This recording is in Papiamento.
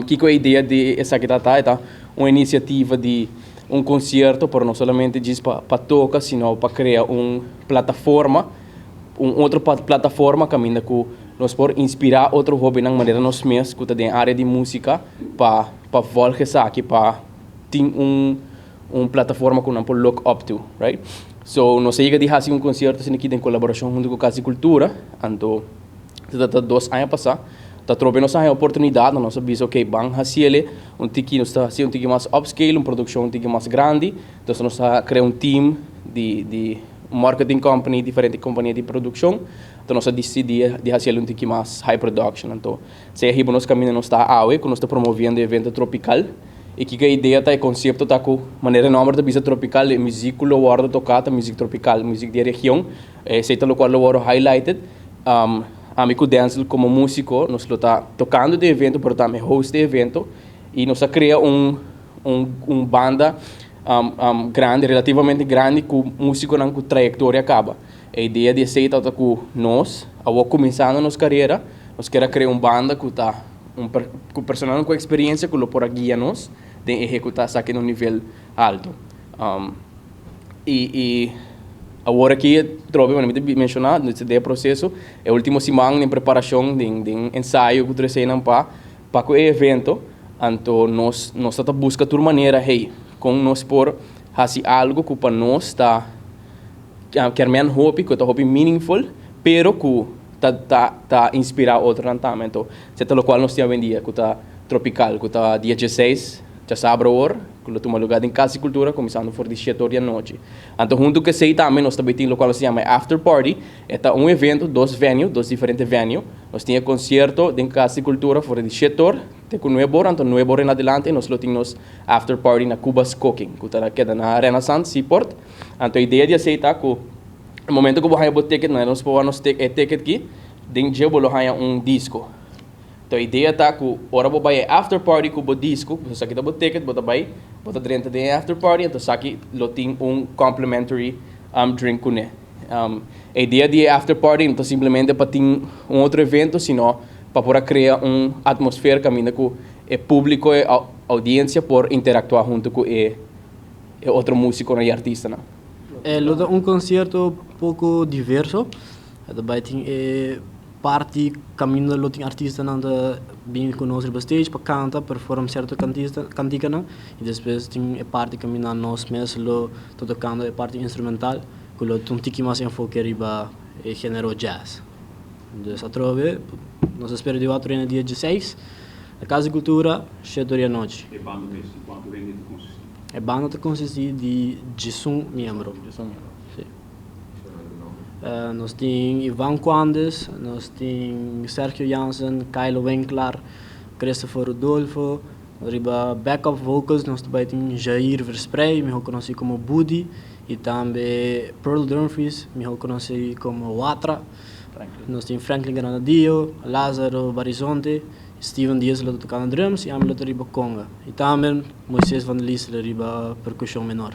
Kiko e idea di esaki ta ta? E ta un inisiativa di un konsierto, pero no solamente djis pa toka, sino pa krea un plataforma, un otro plataforma kaminda ku nos por inspirá otro hóbennan manera nos mes ku ta den área di músika pa pa vòlg esaki, pa tin un un plataforma ku nan por look up to, right? So nos a yega di hasi un konsierto asina aki den kolaborashon huntu ku Kas di Kultura, anto ta ta 2 aña pasá. Ta trobe nos a haña oportunidat, nos a bisa: "Ok, ban hasiele un tiki, nos ta hasi un tiki mas upscale, un produkshon un tiki mas grandi." Entonces nos a krea un team di marketing company, diferente kompania di produkshon. Anto nos a disidí di hasiele un tiki mas high production. Anto esei a hiba nos kaminda nos ta awe, ku nos ta promoviendo evento Tropical. I kiko e idea ta, e konsepto ta ku manera e nòmber ta bisa, Tropical, e muzik ku lo wòrdu toká ta muzik tropikal, muzik di e region. Esei ta lokual lo wòrdu highlighted. Ami ku Denzel komo músiko nos lo ta tokando den evento, pero tambe host di evento, i nos a krea un banda grandi, relativamente grandi, ku músikonan ku trayektoria kaba. E idea di esei ta ku nos awor kuminsando nos karera, nos kier krea un banda ku ta ku personanan ku eksperensia ku lo por a guia nos den ehekutá esaki na un nivel altu. I awor aki trobe, mi ta menshoná, den proseso, e último siman den preparashon, den ensayo ku tur eseinan pa ku e evento. Anto nos ta buska tur manera, hey, kon nos por hasi algu ku pa nos ta kier men hopi, ku ta hopi meaningful, pero ku ta inspirá otronan tambe. Anto esei ta lokual nos tin awendia, ku ta Tropical, ku ta dia 16, djasabra awor, ku lo tuma lugá den Kas di Kultura, kuminsando for di 7 or di anochi. Anto huntu ku esei tambe nos tambe tin lokual nos ta yama after party. E ta un evento, dos venue, dos diferente venue. Nos tin konsierto den Kas di Kultura for di 7 or te ku 9 or, anto 9 or en adelante nos lo tin nos after party na Cuba's Cooking, ku ta keda na Renaissance Seaport. Anto e idea di esei ta ku e momento ku bo haña bo ticket, nos por nos e ticket aki, den dje bo lo haña un disko. Anto e idea ta ku ora bo bai after party ku bo disko, bo esaki ta bo ticket, bo ta bai, bo ta drenta den after party, anto esaki lo tin un complimentary drink kuné. E idea di after party no ta simplemente pa tin un otro evento, sino pa por krea un atmosfera kaminda ku e públiko i oudiensia por interaktuá huntu ku e otro músiko i artistanan. E lo ta un konsierto poko diverso. Tambe tin e parti kaminda lo tin artistanan ta bin ku nos riba stage pa kanta, perform sierto kantista, kantikanan, i despues tin e parti kaminda nos mes lo ta tokando e parti instrumental, ku lo tin un tiki mas enfoke riba e género jazz. Dus atrobe, nos ta spera di wak na dia 16, na Kas di Kultura, 7 or di anochi. E banda mes, kuantu hende ta konsistí? E banda ta konsistí di 11 miembro. Si. Nos tin Ivan Quandes, nos tin Sergio Jansen, Kylo Winklar, Christopher Rudolfo, riba backup vocals nos tambe tin Jair Versprey, mihó konosí komo Budi, i tambe Pearl Dumfries, mihó konosí komo Watra. Nos tin Franklin Granadillo, Lázaro Barizonte, Steven Diaz lo ta tokando drums i ami lo ta riba conga. I tambe Moises Van der Lies riba perkushon menor.